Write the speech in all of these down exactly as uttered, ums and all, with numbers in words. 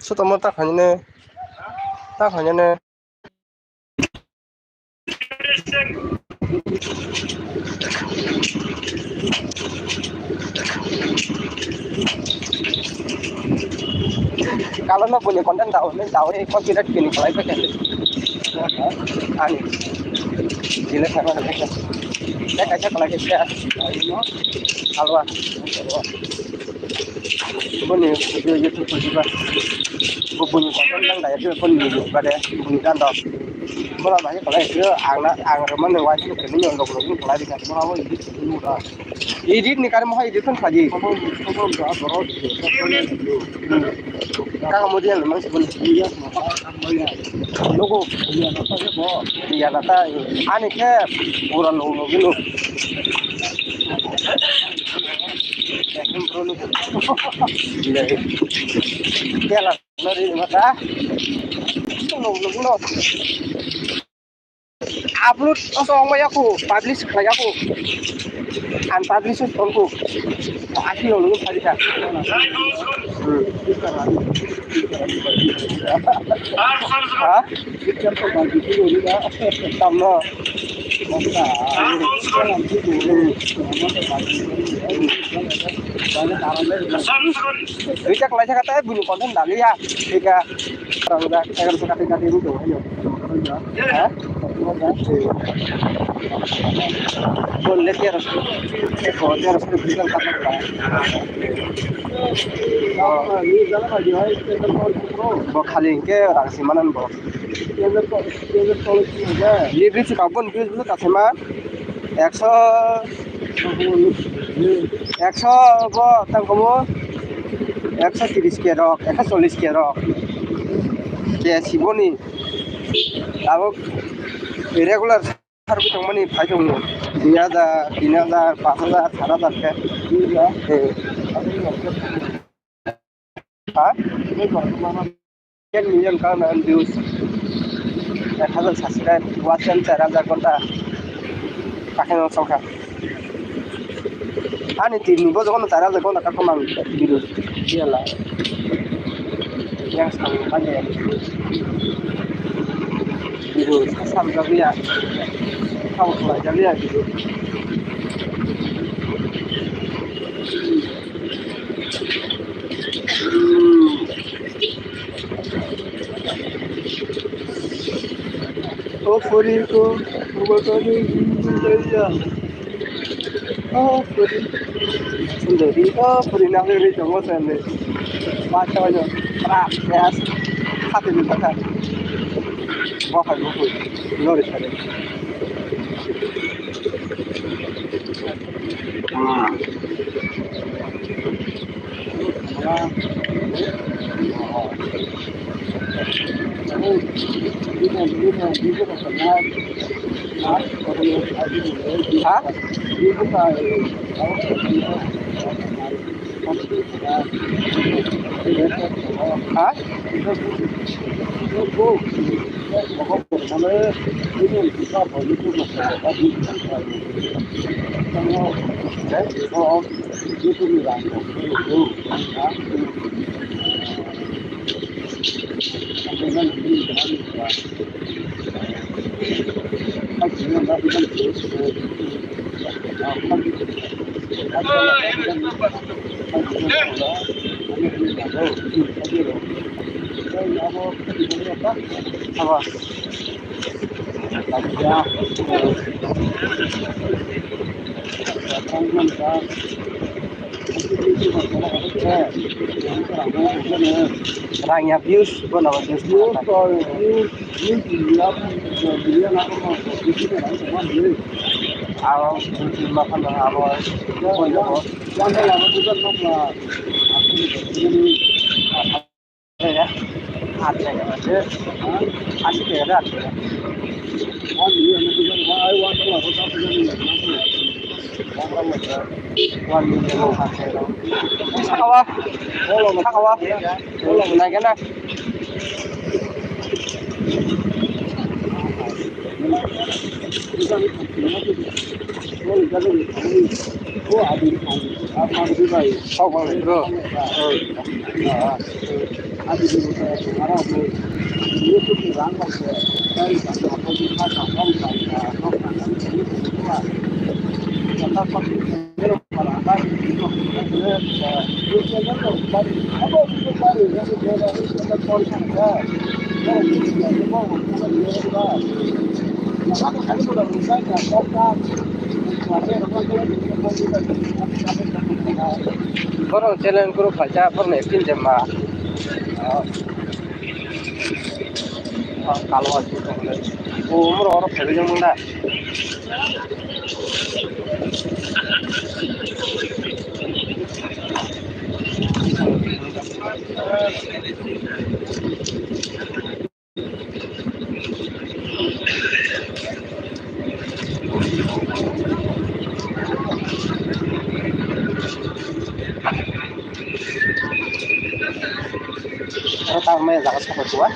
Sutomo ta khainani, ta khainani. Kalau no punya konten tahu ni, tahu ni copyright kini kalau itu kan. Ani. Gila sama ada kan. Ya kaca kalau kita. Alwa. Boni video YouTube ko jiba. Bo boni content nang dai, boni video bare, boni gan do. Bola bai ko lai, ang na, ang ro mane wai ko kene yo log log ko lai ka, bola bo edit ko da. Edit ni kar mo edit kan saji. Ka mo dia mang se boni. Logo. Ya na ta, ani ke pura logo logo. Tela nari mata. Upload oso ongma yaku, publish khlai yaku. Unpublish tongku. Asi lo nunggu tadi ka. Ha? Tamno. Reject lai saka tai bini content daliya. Ika rang da egar saka tika tiru to. Ha? Bon le tiara. Eko tiara saka bilang kata. Bo khali ke rang simanan bo. Ni bridge ka bon bridge bwswk kasaima ekso, ekso bo tang komo ekso tris ke rok, ekso chollis ke rok. Ke siboni abo regular sarwi tongmani phai tongo dui hajar, tin hajar, panch hajar, sat hajar ke. Eh. Ha? Ten million ka na views. Ek hajar subscribe, watch time char hajar ghonta. Kakhe no songkha. Ani team ni bojok no char hajar ghonta kakhe mang video. Yala. Yang sang kanya. Video sam jabiya. Kau khlai jabiya video. O pori ko, o pori ko, o pori. Sundari, o pori na pori tongo sende. Bacha bacha, pra, pras, hati ni kata. Bokhai bokhai, lori sare. Ha? Ha? Abo. Rangya views, bono views. Views to, views, views, views, views. Abo, views, views, abo, abo. Aat taka na, ashi taka na, aat taka. Sakawa, sakawa, naikhe na. Sok bang, bro. Borok challenge group phaikha, borokno acting jemma. Kalo aswk tongmani. O, umrok oro phaibai wngmani da. Aro tamo maya jaga saka chuwa.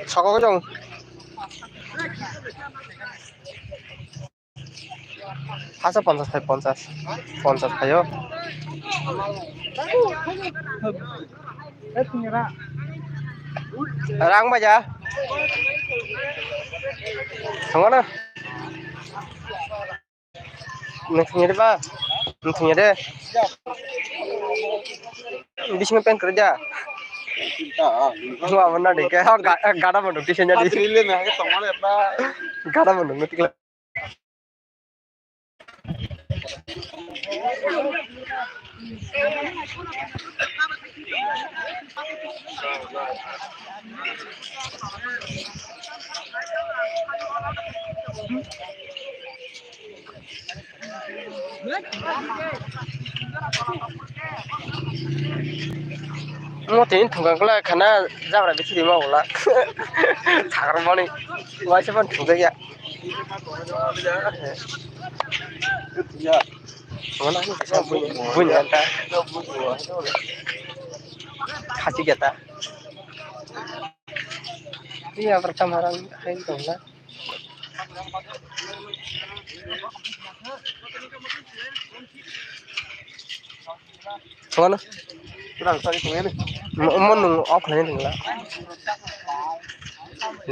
Sokok jong. Hasa ponchas phai, ponchas. Ponchas phaio. Rang baja. Thangana. Nung thangya de ba? Nung thangya de? Bisingo pen kwrwi da? Wa, abo na de ke, ha, ga-, gada mo dukti senya di. Gada mo dukti. Mo tini thwngkang kla khana jabra bithi rima wngla. Sakrumani waisa phano thwngjakya. Wala ni kisa buini, buini anta. Khasi geta. Iya, pertama orang hai tongla. Sono. Kurang tadi tungene. Mo, mo nung off lane tungla.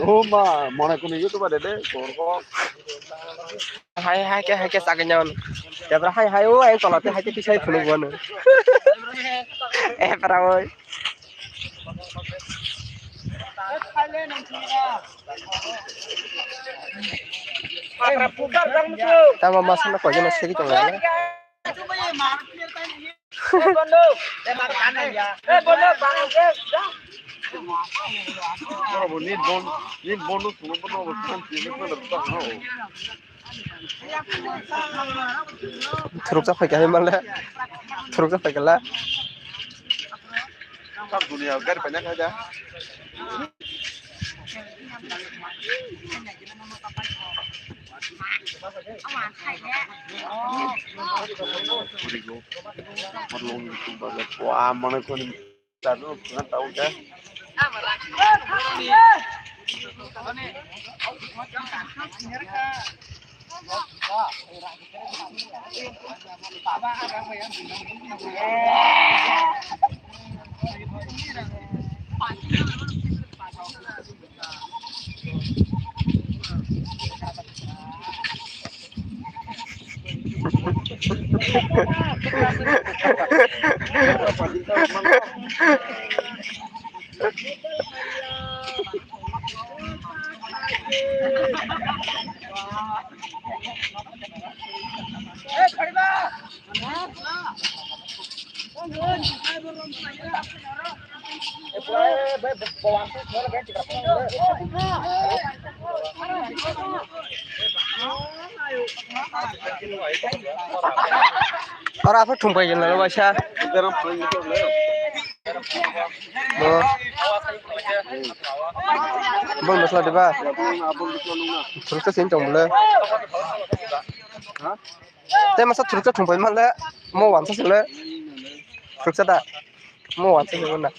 Oh ma, mone kuni YouTube de de, korko. Hai, hai, ke, hai, ke, sakin nyaman. Jabra, hai, hai, o, ayang tola te, hai, ke, tisai phunu guano. Eh, para, oi. Tamo masana koi jana segi tongo. Thurukjak phaikha hai manle. Thurukjak phaikha la. Sab dunia gari paina khaja. Wah, mana kau ni? Ora apa thumpai jeng lalo waisa. Bo. Bol masla diba. Thuruk ta sin tong bole. Te masa thuruk ta thumpai manle. Mo wansa sele. Thuruk ta. Mo wansa sele na.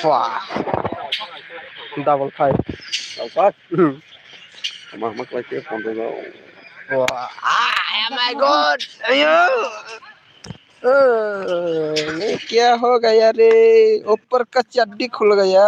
Wah. Double five. Double five. Hmm. Mak mak lai ke phone do. Wah. Ah, oh my God. Ayo. Oh, ये क्या हो गया रे? ऊपर का चड्डी खुल गया।